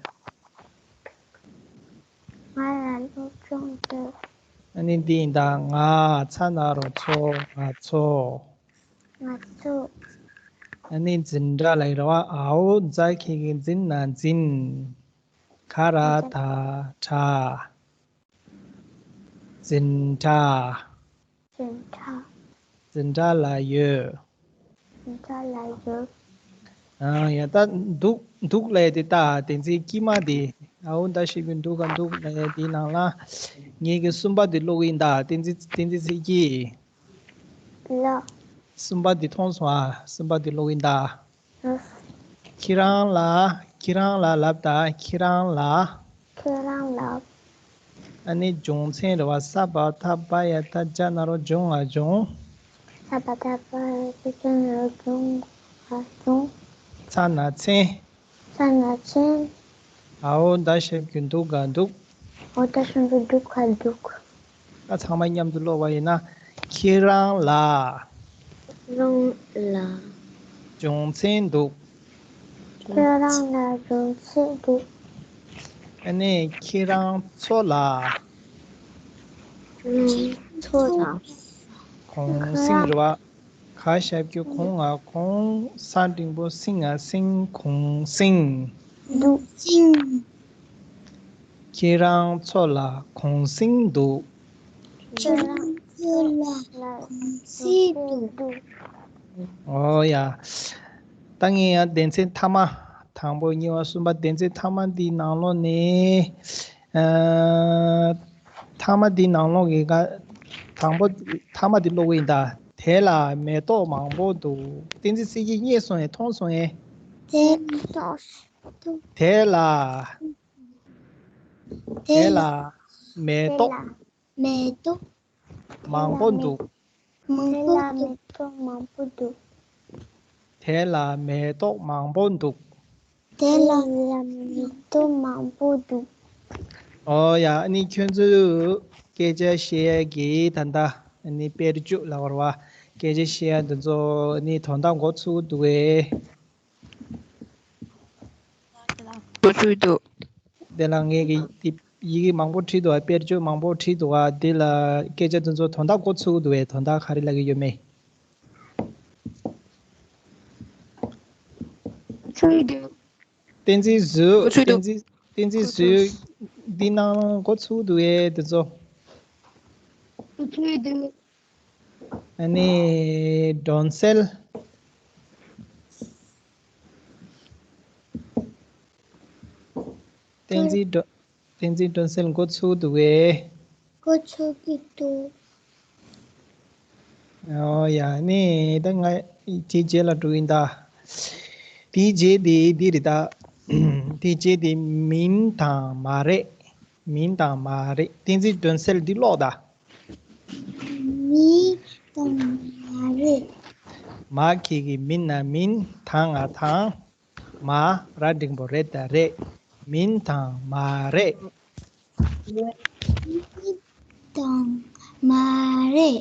ང་ལ་སློབ་སྦྱོང་ཡོད། ཨ་ནི་འདི་ཡིན་ད། ང་ཚ་ན་རོ་ཚོ། ང་ཚོ། ང་ཚོ། ཨ་ནི་འཛིན་གྲྭ་ལ་ཡོད་རེད་བ། འ་འོག་ཛ་གི་གུ་འཛིན་ན་འཛིན། ག་ར་ད་གྲྭ། འཛིན་གྲྭ། འཛིན་གྲྭ། འཛིན་གྲྭ་ལ་ཡོད། འཛིན་གྲྭ་ལ་ཡོད། ཨ། ཡ། ད་འདུག་འདུག་ལབ་ཡ་དེ། ད་བསྟན་འཛིན་སྐྱིད་མ་དེ། འ་འོག་ད་ཤི་གི་འདུག་ག་འདུག་ལབ་ཡ་དེའི་ནང་ལ་ངེད་ཀྱི་གསུམ་པ་དེ་ཀློག་གི་ཡིན་ད། བསྟན་འཛིན། བསྟན་འཛིན་ཚེ་སྐྱིད། ལགས། གསུམ་པ་དེ་མཐོང་སོང་ཨ། གསུམ་པ་དེ་ཀློག་གི་ཡིན་ད། ཨ། ཁྱེད་རང་ལ། ཁྱེད་རང་ལ་ལབ་ད། ཁྱེད་རང་ལ། ཁྱེད་རང་ལ། ཨ་ནི་སྦྱོང་ཚན་རེད་བ། ས་བ་བཏགས་སྦ་ཡ་བཏགས་སྦྱ་ན་རོ་སྦྱོང་ང་སྦྱོང་། ས་བ་བཏགས་སྦ་ཡ་བཏགས་སྦྱ་ན་རོ་སྦྱོང་ང་སྦྱོང་། ཚ་ན་ཚན། ཚ་ན་ཚན། འའོ་ད་ཞབས་ཀྱུ་འདུག་ག་འདུག་འའོ་ད་ཞབས་ཀྱུ་འདུག་ག་འདུག་ད་ཚང་མ་མཉམ་དུ་ཀློག་པ་ཡིན་ན། ཁྱེད་རང་ལ། ཁྱེད་རང་ལ། སྦྱོང་ཚན་འདུག་ཁྱེད་རང་ལ་སྦྱོང་ཚན་འདུག་ཨ་ནི་ཁྱེད་རང་ཚོ་ལ། ཁྱེད་རང་ཚོ་ལ། གུང་གསེང་རེད་བ། ག་ཞབས་ཀྱུ་གུང་ང་གུང་། ས་འགྲེང་བུ་སེང་ང་སེང་། གུང་གསེང་། འདུག་སེང་། ཁྱེད་རང་ཚོ་ལ་གུང་གསེང་འདུག་ཁྱེད་རང་ཚོ་ལ་གུང་གསེང་འདུག་འོ་ཡ། ད་ངས་ཡང་སྡེ་ཚན་མཐའ་མ། དང་པོ་གཉིས་པ་གསུམ་པ་སྡེ་ཚན་མཐའ་མ་འདིའི་ནང་ལོགས་ནས། ཨ། མཐའ་མ་འདི་ནང་ལོགས་ཀྱི་ཀ། དང་པོ། མཐའ་མ་འདི་ཀློག་གི་ཡིན་ད། དེ་ལ་མེ་ཏོག་མང་པོ་འདུག་བསྟན་འཛིན་ཚེ་སྐྱིད་རྙེད་སོང་ངས། མཐོང་སོང་ངས། དེ་ལ། དེ་ལ། མེ་ཏོག་མེ་ཏོག་མང་པོ་འདུག་མང་པོ་འདུག་དེ་ལ་མེ་ཏོག་མང་པོ་འདུག་དེ་ལ་མེ་ཏོག་མང་པོ་འདུག་ཨོ་ཡ། ཨ་ནི་ཁྱོད་ཚོས་སྐད་ཆ་བཤད་ཡ་གི་ད་ལྟ་ཨ་ནི་དཔེར་བརྗོད་ལབ་དགོས་རེད་བ། སྐད་ཆ་བཤད་ཡ་འདི་ཚོ་ཨ་ནི་དོན་དག་འགོ་ཚུགས་འདུག་གས། འགོ་ཚུགས་འདུག་དེ་ལ་ངས་ཀྱི་དེ་ཡི་གེ་མང་པོ་བྲིས་འདུག་ག་དཔེར་བརྗོད་མང་པོ་བྲིས་འདུག་ག་དེ་ལ་སྐད་ཆ་དེ་ཚོ་དོན་དག་འགོ་ཚུགས་འདུག་གས། དོན་དག་ག་རེ་ལབ་ཀྱི་ཡོད་མེད། ཚུགས་འདུག་བསྟན་འཛིན་བཟོས། འགོ་ཚུགས་འདུག་བསྟན་འཛིན། བསྟན་འཛིན་བཟོས། འདི་ནང་འགོ་ཚུགས་འདུག་གས་དེ་ཚོ། འགོ་ཚུགས་འདུག་ཨ་ནི་སྒྲོན་གསལ། བསྟན་འཛིན་སྒྲོན། བསྟན་འཛིན་སྒྲོན་གསལ་འགོ་ཚུགས་འདུག་གས། འགོ་ཚུགས་ཀྱི་འདུག་ཨོ་ཡ། ནི་ད་ང་དེའི་རྗེས་ལ་འགྲོ་ཡིན་ད། དེའི་རྗེས་དེ་འདི་རེད་ད། དེའི་རྗེས་དེ་མིན་དང་མ་རེད། མིན་དང་མ་རེད། བསྟན་འཛིན་སྒྲོན་གསལ་འདི་ཀློག་ད། མིན་དང་མ་རེད། མ་གི་གི་མིན་ན་མིན། དང་ང་དང་། མ། ར་འགྲེང་བུ་རེད་ད་རེད། མིན་དང་མ་རེད། མིན་དང་མ་རེད།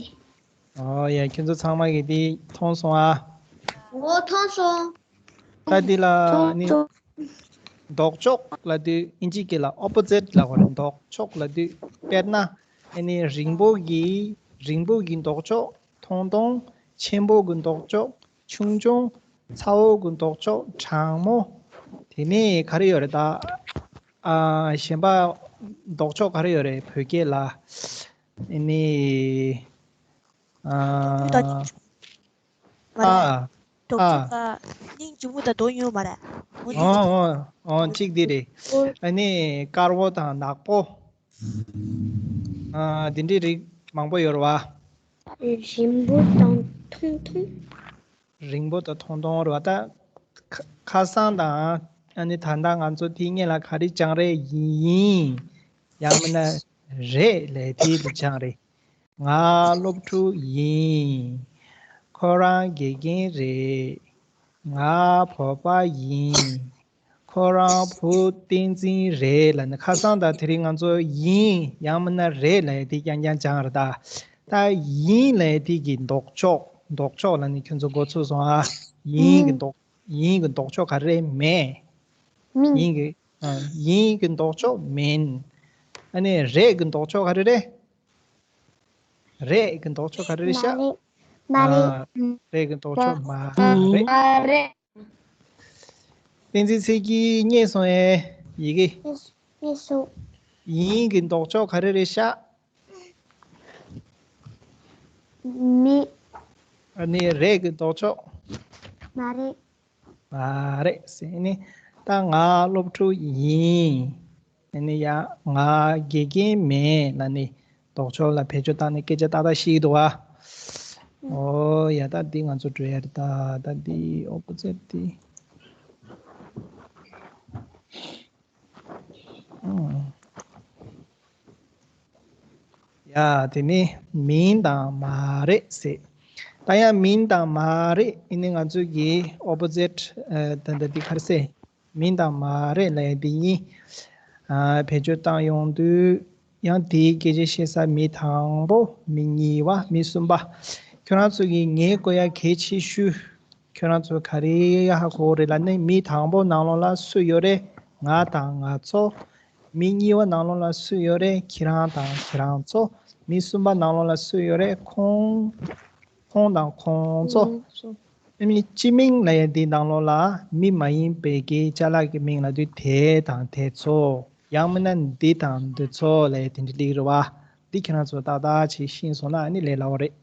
ཨོ་ཡ། ཁྱོད་ཚོ་ཚང་མ་གིས་འདི་མཐོང་སོང་ཨ། འོ་མཐོང་སོང་། ད་འདི་ལ་མཐོང་ནི་སོང་། ལྡོག་ཕྱོགས་ལབ་དུས་ཨིན་ཇི་སྐད་ལ་ཨོ་པོ་ཛིཊ་ལབ་དགོས་རེད། ལྡོག་ཕྱོགས་ལབ་དུས་དཔེར་ན་ཨ་ནི་རིང་པོ་གི་རིང་པོ་གི་ལྡོག་ཕྱོགས་ཐུང་ཐུང་། ཆེན་པོ་གི་ལྡོག་ཕྱོགས་ཆུང་ཆུང་། ཚ་བོ་གི་ལྡོག་ཕྱོགས་གྲང་མོ། དེ་ནས་ག་རེ་ཡོད་རེད་ད། ཨ། གཞན་པ་ལྡོག་ཕྱོགས་ག་རེ་ཡོད་རེད་བོད་སྐད་ལ། ཨ་ནི། ཨ། ཨ། ཨ། ལྡོག་ཕྱོགས་ཀ་སྙིང་རྗེ་མོ་དང་དོན་ཡོད་མ་རེད། འོ་འདི་འོ་འོ་འོ་གཅིག་འདི་རེད། ཨ་ནི་དཀར་པོ་དང་ནག་པོ། ཨ། འདི་འདྲའི་རིགས་མང་པོ་ཡོད་རེད་བ། རིང་པོ་དང་ཐུང་ཐུང་། རིང་པོ་དང་ཐུང་ཐུང་རེད་བ། ད་ཁ་ཁ་སང་དང་ཨ་ནི་ད་ལྟ་ང་ཚོ་དེའི་སྔོན་ལ་ག་རེ་སྦྱངས་རེད། ཡིན། ཡང་མིན་ན་རེད་ལབ་དེ་དེ་སྦྱངས་རེད། ང་སློབ་ཕྲུག་ཡིན། ཁོ་རང་དགེ་རྒན་རེད། ང་བོད་པ་ཡིན། ཁོ་རང་བུ་བསྟན་འཛིན་རེད་ལབ་ནས། ཁ་སང་དང་དེ་རིང་ང་ཚོ་ཡིན་ཡང་མིན་ན་རེད་ལབ་ཡ་དེ་རྐྱང་རྐྱང་སྦྱངས་རེད་ད། ད་ཡིན་ལབ་ཡ་དེ་གི་ལྡོག་ཕྱོགས། ལྡོག་ཕྱོགས་ལབ་ནས་ཁྱོད་ཚོ་འགོ་ཚུགས་སོང་ཨ། ཡིན་གི་ལྡོག་ཡིན་གི་ལྡོག་ཕྱོགས་ག་རེ་རེད། མེད། མིན། ཡིན་གི་ཨ། ཡིན་གི་ལྡོག་ཕྱོགས་མིན། ཨ་ནི་རེད་གི་ལྡོག་ཕྱོགས་ག་རེ་རེད། རེད་གི་ལྡོག་ཕྱོགས་ག་རེ་རེད་ཤག་མ་རེད། མ་རེད། ཨ། རེད་གི་ལྡོག་ཕྱོགས་མ་རེད། མ་རེད། བསྟན་འཛིན་ཚེ་སྐྱིད་རྙེད་སོང་ཨེ། ཡི་གེ་རྙེད་སོང་། ཡིན་གི་ལྡོག་ཕྱོགས་ག་རེ་རེད་ཤག་མེད། ཨ་ནི་རེད་གི་ལྡོག་ཕྱོགས། མ་རེད། མ་རེད་ཟེར་ནི། ད་ང་སློབ་ཕྲུག་ཡིན། ཨ་ནི་ཡང་ང་དགེ་རྒན་མིན་ལབ་ནི་ལྡོག་ཕྱོགས་ལ་བེད་སྤྱོད་བཏང་ནས་སྐད་ཆ་ཏག་ཏག་བཤད་ཀྱི་འདུག་བ། ཨོ་ཡ། ད་འདི་ང་ཚོ་འགྲོ་ཡ་རེད་ད། ད་འདི་ཨོ་པོ་ཛིཊ་འདི། ཨང་། ཡ། དེ་ནི་མིན་དང་མ་རེད་ཟེར། ད་ཡང་མིན་དང་མ་རེད། ཨ་ནི་ང་ཚོ་གི་ཨོ་པོ་ཟིཊ་ད་ལྟ་འདི་ག་རེ་ཟེར། མིན་དང་མ་རེད་ལབ་ཡ་འདི་གཉིས་ཨ་བེད་སྤྱོད་བཏང་ཡོང་དུས། ཡང་དེའི་སྐད་ཆ་བཤད་ས་མི་དང་པོ། མི་གཉིས་པ། མི་གསུམ་པ། ཁྱོད་རང་ཚོ་གིས་ངས་གོ་ཡ་གལ་ཆེ་ཤོས། ཁྱོད་རང་ཚོ་ག་རེ་ཧ་གོ་རེད་ལབ་ན། མི་དང་པོ་ནང་ལོགས་ལ་སུ་ཡོད་རེད། ང་དང་ང་ཚོ། མི་གཉིས་པ་ནང་ལོགས་ལ་སུ་ཡོད་རེད། ཁྱེད་རང་དང་ཁྱེད་རང་ཚོ། མི་གསུམ་པ་ནང་ལོགས་ལ་སུ་ཡོད་རེད། ཁོང་། ཁོང་དང་ཁོང་ཚོ། ཁོང་ཚོ། ཨ་ནི་སྤྱི་མིང་ལབ་ཡ་འདི་ནང་ལོགས་ལ་མི་མ་ཡིན་པའི་གི་ཅ་ལག་གི་མིང་ལབ་དུས་དེ་དང་དེ་ཚོ། ཡང་མིན་ན་འདི་དང་འདི་ཚོ་ལབ་ཡ་དེ་འདྲ་སླེབས་རེད་བ། འདི་ཁྱེད་རང་ཚོ་ཏག་ཏག་ཅིག་ཤེས་སོང་ན་ཨ་ནི་ལས་སླ་བོ་རེད།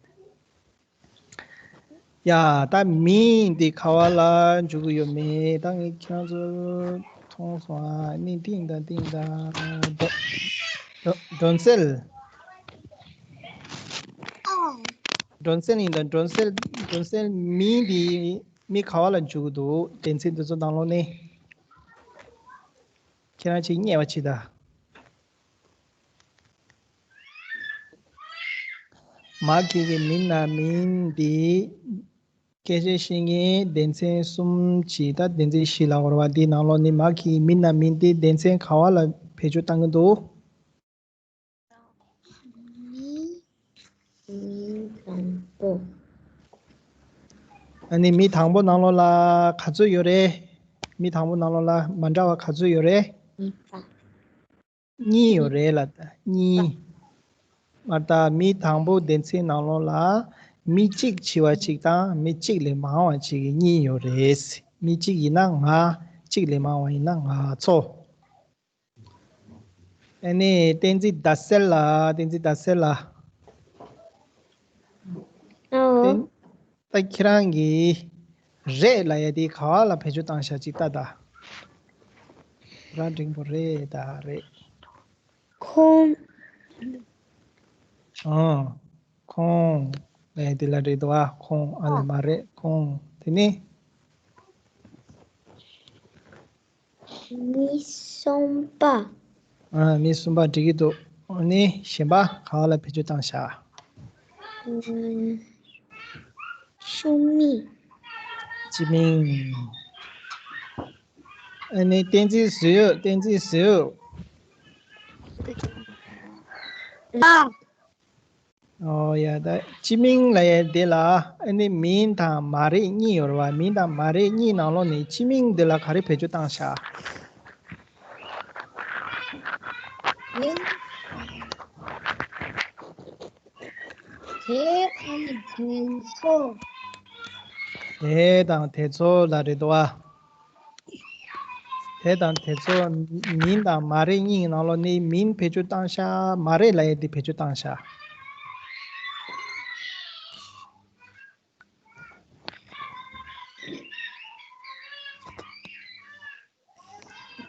ཡ། ད་མིང་འདི་ག་བ་ལ་འཇུག་གི་ཡོད་མེད། ད་ངས་ཁྱེད་རང་ཚོ་མཐོང་སོང་ཨ། ནི་ཏིང་ད་ཏིང་ད། སྒྲོ་སྒྲོ་སྒྲོན་གསལ། སྒྲོན་གསལ་ཡིན་ད། སྒྲོན་གསལ། སྒྲོན་གསལ་མིང་འདི་མི་ག་བ་ལ་འཇུག་གི་འདུག་སྡེ་ཚན་འདི་ཚོ་ནང་ལོགས་ནས། ཁྱེད་རང་ཅིག་བསྙད་པ་བྱེད་ད། མ་གི་གི་མིན་ན་མིན་འདི། སྐད་ཆ་བཤད་མཁན་སྡེ་ཚན་གསུམ་གྱིས་ད་སྡེ་ཚན་བཞི་ལ་འོར་བ་འདིའི་ནང་ལོགས་ནས་མ་གི་མིན་ན་མིན་འདི་སྡེ་ཚན་ག་བ་ལ་བེད་སྤྱོད་བཏང་གི་འདུག་མི། མི་དང་པོ། ཨ་ནི་མི་དང་པོ་ནང་ལོགས་ལ་ག་ཚོད་ཡོད་རེད། མི་དང་པོ་ནང་ལོགས་ལ་མ་འདྲ་བ་ག་ཚོད་ཡོད་རེད། གཉིས་པ། གཉིས་ཡོད་རེད་ལ་ད། གཉིས། ང་ད་མི་དང་པོ་སྡེ་ཚན་ནང་ལོགས་ལ་མི་གཅིག་བྱས་པ་གཅིག་དང་མི་གཅིག་ལས་མང་བ་གཅིག་གི་གཉིས་ཡོད་རེད། མི་གཅིག་ཡིན་ན་ང་། གཅིག་ལས་མང་བ་ཡིན་ན་ང་ཚོ། ཨ་ནི་བསྟན་འཛིན་ཟླ་གསལ་ལ། བསྟན་འཛིན་ཟླ་གསལ་ལ། ཨོ། བསྟན། ད་ཁྱེད་རང་གིས་རེད་ལབ་ཡ་དེ་ག་བ་ལ་བེད་སྤྱོད་བཏང་ཤག་ཅིག་ལྟ་ད། ར་འགྲེང་བུ་རེད་ད། རེད། ཁོང་། ཨང་། ཁོང་། ལབ་ཡ་དེ་ལ་རེད་དོ། ཨ། ཁོང་། ཨ་ལ་མ་རེད། ཁོང་། དེ་ནི། མི་གསུམ་པ། ཨ། མི་གསུམ་པ་འགྲིག་གི་འདུག་ཨ་ནི་གཞན་པ་ག་བ་ལ་བེད་སྤྱོད་བཏང་ཤག་ཨ། སྤྱི་མིང་། སྤྱི་མིང་། ཨ་ནི་བསྟན་འཛིན་ཟེར་ཡོད། བསྟན་འཛིན་ཟེར་ཡོད། ལ། ཨོ་ཡ། ད་སྤྱི་མིང་ལབ་ཡ་དེ་ལ་ཨ་ནི་མིན་དང་མ་རེད་གཉིས་ཡོད་རེད་བ། མིན་དང་མ་རེད་གཉིས་ནང་ལོགས་ནས་སྤྱི་མིང་འདི་ལ་ག་རེ་བེད་སྤྱོད་བཏང་ཤག་དེ་དང་དེ་ཚོ། དེ་དང་དེ་ཚོ་ལ་རེད་དོ། དེ་དང་དེ་ཚོ། མིན་དང་མ་རེད་གཉིས་ནང་ལོགས་ནས་མིན་བེད་སྤྱོད་བཏང་ཤག་མ་རེད་ལབ་ཡ་དེ་བེད་སྤྱོད་བཏང་ཤག་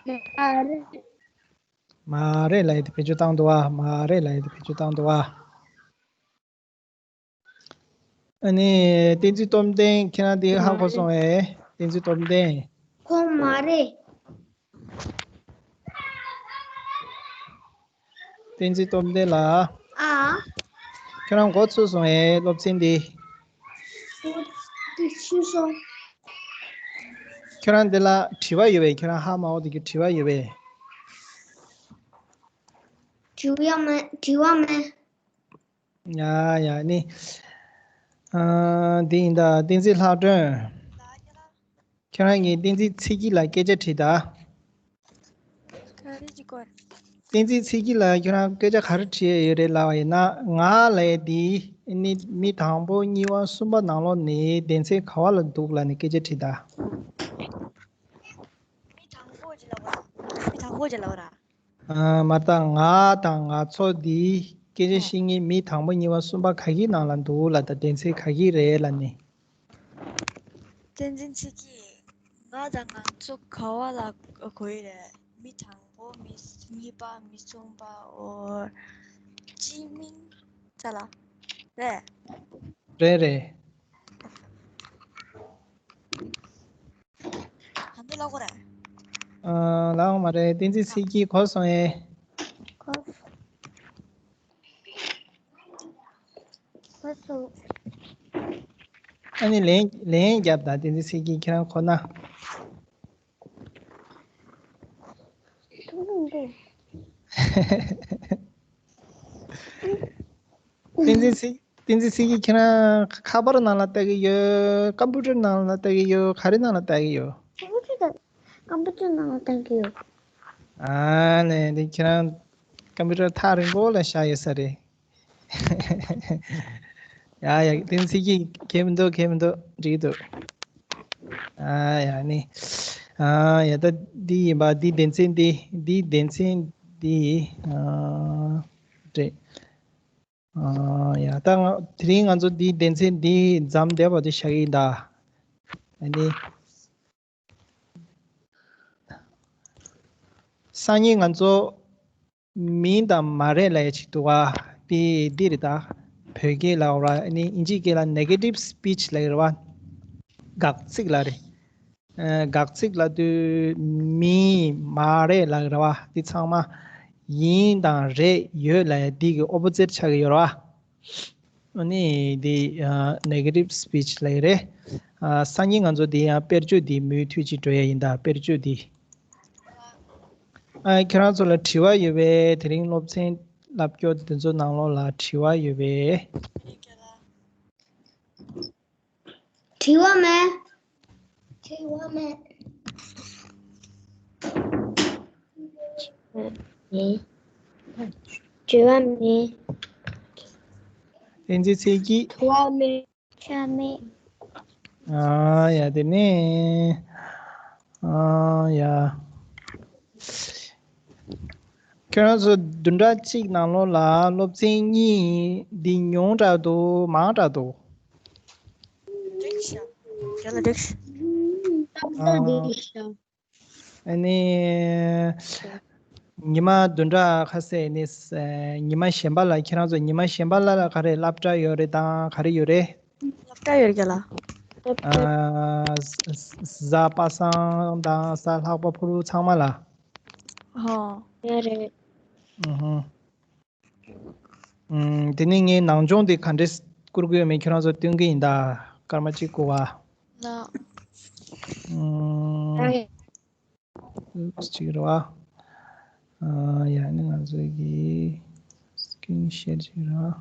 མ་རེད། མ་རེད་ལབ་ཡ་དེ་བེད་སྤྱོད་བཏང་འདུག་བ། མ་རེད་ལབ་ཡ་དེ་བེད་སྤྱོད་བཏང་འདུག་བ། ཨ་ནི་བསྟན་འཛིན་སྟོབས་ལྡན། ཁྱེད་རང་དེ་ཧ་གོ་སོང་ངས། བསྟན་འཛིན་སྟོབས་ལྡན། ཁོང་མ་རེད། བསྟན་འཛིན་སྟོབས་ལྡན་ལགས། ཨ། ཁྱེད་རང་མགོ་ཚོས་སོང་ངས་སློབ་ཚན་འདི། མགོ་ཚོས་སོང་། ཁྱེད་རང་འདི་ལ་དྲི་བ་ཡོད་པས། ཁྱེད་རང་ཧ་མ་གོ་དེ་གི་དྲི་བ་ཡོད་པས། དྲི་བ་མེད། དྲི་བ་མེད། ཡ་ཡ་ནི། ཨ། འདི་ཡིན་ད། བསྟན་འཛིན་ལྷག་སྒྲོན། ཁྱེད་རང་གིས་བསྟན་འཛིན་ཚེ་སྐྱིད་ལ་སྐད་ཆ་དྲིས་ད། ག་རེ་ཅིག་གོ། བསྟན་འཛིན་ཚེ་སྐྱིད་ལ་ཁྱེད་རང་སྐད་ཆ་ག་རེ་དྲིས་ཡོད་རེད་ལབ་པ་ཡིན་ན། ང་ལབ་ཡ་འདི་ནི་མི་དང་པོ་གཉིས་པ་གསུམ་པ་ནང་ལོགས་ནས་སྡེ་ཚན་ག་བ་ལ་འདུག་ལབ་ནས་སྐད་ཆ་དྲིས་ད། མི་དང་པོ་ཅིག་ལབ་པ། མི་དང་པོ་ཅིག་ལབ་པ་ར། ཨ། མ་ད་ང་དང་ང་ཚོ་འདི་སྐད་ཆ་བཤད་མཁན་མི་དང་པོ་གཉིས་པ་གསུམ་པ་ག་གི་ནང་ལ་འདུག་ལབ། ད་སྡེ་ཚན་ག་གི་རེད་ལབ་ནི། བསྟན་འཛིན་ཚེ་སྐྱིད། ང་དང་ང་ཚོ་ག་བ་ལ་གོ་ཡི་རེད། མི་དང་པོ། མི་གཉིས་པ། མི་གསུམ་པ། ཨོ། སྤྱི་མིང་ཙ་ལ་རེད། རེད་རེད། ད་འདི་ལ་གོ་ར། ཨ། ལའོ་མ་རེད། བསྟན་འཛིན་ཚེ་སྐྱིད་གོ་སོང་ངས། གོ་སོང་། ཨ་ནི་ལན་ལན་རྒྱབ་དང་བསྟན་འཛིན་ཚེ་སྐྱིད་ཁྱེད་རང་ཁོ་ན། བསྟན་འཛིན་ཚེ་བསྟན་འཛིན་ཚེ་སྐྱིད་ཁྱེད་རང་ཁ་པར་ནང་ལ་ལྟ་གི་ཡོད། ཀམ་པུ་ཊར་ནང་ལ་ལྟ་གི་ཡོད། ག་རེ་ནང་ལ་ལྟ་གི་ཡོད། ཀམ་པུ་ཊར་དང་ཀམ་པུ་ཊར་ནང་ལ་ལྟ་གི་ཡོད། ཨ་ནི་འདི་ཁྱེད་རང་ཀམ་པུ་ཊར་ཐག་རིང་པོ་ལ་བཞག་ཡོད་ས་རེད། ཡ་ཡ་བསྟན་འཛིན་ཚེ་སྐྱིད་ཁྱད་མི་འདུག་ཁྱད་མི་འདུག་འགྲིག་འདུག་ཨ་ཡ་ནི། ཨ་ཡ་ད་འདི་ཡིན་པ་འདི་སྡེ་ཚན་འདི་འདི་སྡེ་ཚན་འདི་ཨ་རེད། ཨ་ཡ་ད་ང་དེ་རིང་ང་ཚོ་འདི་སྡེ་ཚན་འདི་མཚམས་བསྡད་པ་དེ་བཞག་གི་ཡིན་ད། ཨ་ནི། སང་ཉིན་ང་ཚོ་མིན་དང་མ་རེད་ལབ་ཡ་ཅིག་འདུག་ག་དེ་འདི་རེད་ད། བོད་སྐད་ལ་འོ་ར་ཨ་ནི་ཨིན་ཇི་སྐད་ལ་negative speech ལབ་ཡ་རེད་བ། དགག་ཚིག་ལ་རེད། ཨ་དགག་ཚིག་ལབ་དུས་མིན་མ་རེད་ལབ་ཡ་རེད་བ། འདི་ཚང་མ་ཡིན་དང་རེད་ཡོད་ལབ་ཡ་འདི་གི་opposite ཆགས་ཀྱི་ཡོད་རེད་བ། ཨ་ནི་འདི་ཨ་negative speech ལབ་ཡ་རེད། ཨ་སང་ཉིན་ང་ཚོ་འདི་ཡང་དཔེར་བརྗོད་འདི་མུ་མཐུད་ཅིག་འགྲོ་ཡ་ཡིན་ད་དཔེར་བརྗོད་འདི། ཨ་ཁྱེད་རང་ཚོ་ལ་དྲི་བ་ཡོད་པས། དེ་རིང་སློབ་ཚན་བསླབ་སྐྱོར་འདི་ཚོ་ནང་ལོགས་ལ་དྲི་བ་ཡོད་པས། དྲི་བ་མེད། དྲི་བ་མེད། མེད། དྲི་བ་མེད། བསྟན་འཛིན་ཚེ་སྐྱིད། དྲི་བ་མེད། དྲི་བ་མེད། ཨ་ཡ་དེ་ནས་ཨ་ཡ། ཁྱོད་རང་ཚོ་བདུན་ཕྲག་གཅིག་ནང་ལོགས་ལ་སློབ་ཚན་གཉིས་འདི་ཉུང་དྲགས་འདུག་མང་དྲགས་འདུག་འགྲིག་ཤག་རྒན་ལགས་འགྲིག་ཤག་ཨ་ནི་ཉི་མ་བདུན་ཕྲག་ཁ་ཤས་ནི་ཉི་མ་གཞན་པ་ལ་ཁྱེད་རང་ཚོ་ཉི་མ་གཞན་པ་ལ་ག་རེ་སློབ་གྲྭ་ཡོད་རེད་དང་ག་རེ་ཡོད་རེད། སློབ་གྲྭ་ཡོད་རེད་རྒན་ལགས། ཨ་གཟའ་པ་སངས་དང་གཟའ་ལྷག་པ་ཕུར་བུ་ཚང་མ་ལ། ཧོ། ཡོད་རེད། ཨུ་ཧུ། ཨུམ། དེ་ནས་ངས་ནང་སྦྱོང་དེ་ག་འདྲས་བསྐུར་གི་ཡོད་མེད་ཁྱོད་རང་ཚོ་སྟོན་གི་ཡིན་ད། སྐར་མ་གཅིག་བསྐུར་བ། ལགས། ཨུམ། ཨུམ། གཅིག་རེད་བ། ཨ་ཡ་ནི་ང་ཚོ་གི་སི་ཀི་རིན་ཤོཊ་ཅིག་རེད་བ།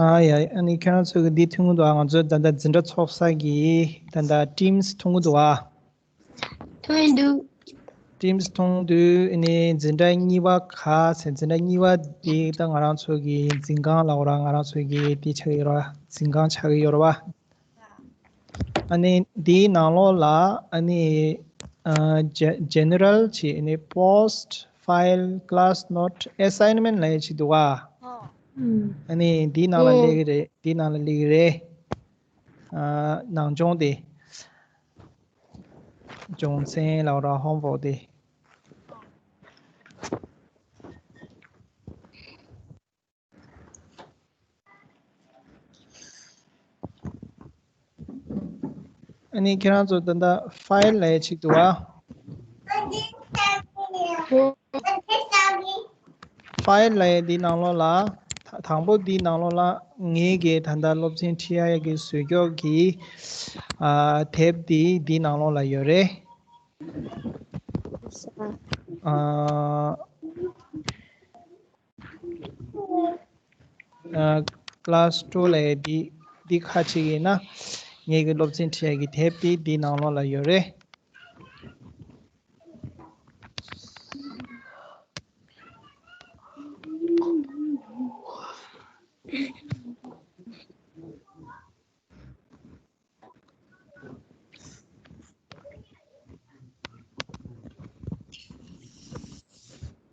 ཨ་ཡ་ཨ་ནི་ཁྱོད་རང་ཚོ་གི་འདི་མཐོང་གི་འདུག་ང་ཚོ་ད་ལྟ་འཛིན་གྲྭ་ཚོགས་ས་གི་ད་ལྟ་ཊིམ་སི་མཐོང་གི་འདུག་བ། ཐོན་འདུག་ཊིམ་སི་མཐོང་དུས་ཨ་ནི་འཛིན་གྲྭ་གཉིས་པ་ག་ཟེར། འཛིན་གྲྭ་གཉིས་པ་འདི་ད་ང་རང་ཚོ་གི་འཛིན་ཁང་ལ་འོ་ར་ང་རང་ཚོ་གི་འདི་ཆགས་ཀྱི་ཡོད་ར་འཛིན་ཁང་ཆགས་ཀྱི་ཡོད་ར་བ། ཨ་ནི་འདིའི་ནང་ལོགས་ལ་ཨ་ནི་ཨ་ཇེ་ཇེ་ནེ་རལ་ཅིག་ཨ་ནི་པོ་སི་ཊི་ཕ་ཡིལ་ཀི་ལ་སི་ནོ་ཊི་ཨེ་སའིན་མེན་ཊི་ལབ་ཡ་ཅིག་འདུག་ག་ཨ་ནི་འདིའི་ནང་ལ་སླེབས་ཀྱི་རེད། འདིའི་ནང་ལ་སླེབས་ཀྱི་རེད། ཨ་ནང་སྦྱོང་དེ། སྦྱོང་ཚན་ལབ་ར་ཧོམ་ཝོག་དེ། ཨ་ནི་ཁྱེད་རང་ཚོ་ད་ལྟ་ཕ་ཡིལ་ལབ་ཡ་ཅིག་འདུག་ག་ཕ་ཡིལ་ལབ་ཡ་འདི་ནང་ལོགས་ལ་ད་དང་པོ་འདི་ནང་ལོགས་ལ་ངེད་ཀྱི་ད་ལྟ་སློབ་ཚན་ཁྲིད་ཡ་གི་བཟོ་བཀོད་ཀྱི་ཨ་དེབ་འདི་འདི་ནང་ལོགས་ལ་ཡོད་རེད། ཨ། ཨ་ཀི་ལ་སི་ཊུ་ལབ་ཡ་འདི་འདི་ཁ་ཅིག་ཡིན་ན་ངེད་ཀྱི་སློབ་ཚན་ཁྲིད་ཡ་གི་དེབ་འདི་འདི་ནང་ལོགས་ལ་ཡོད་རེད།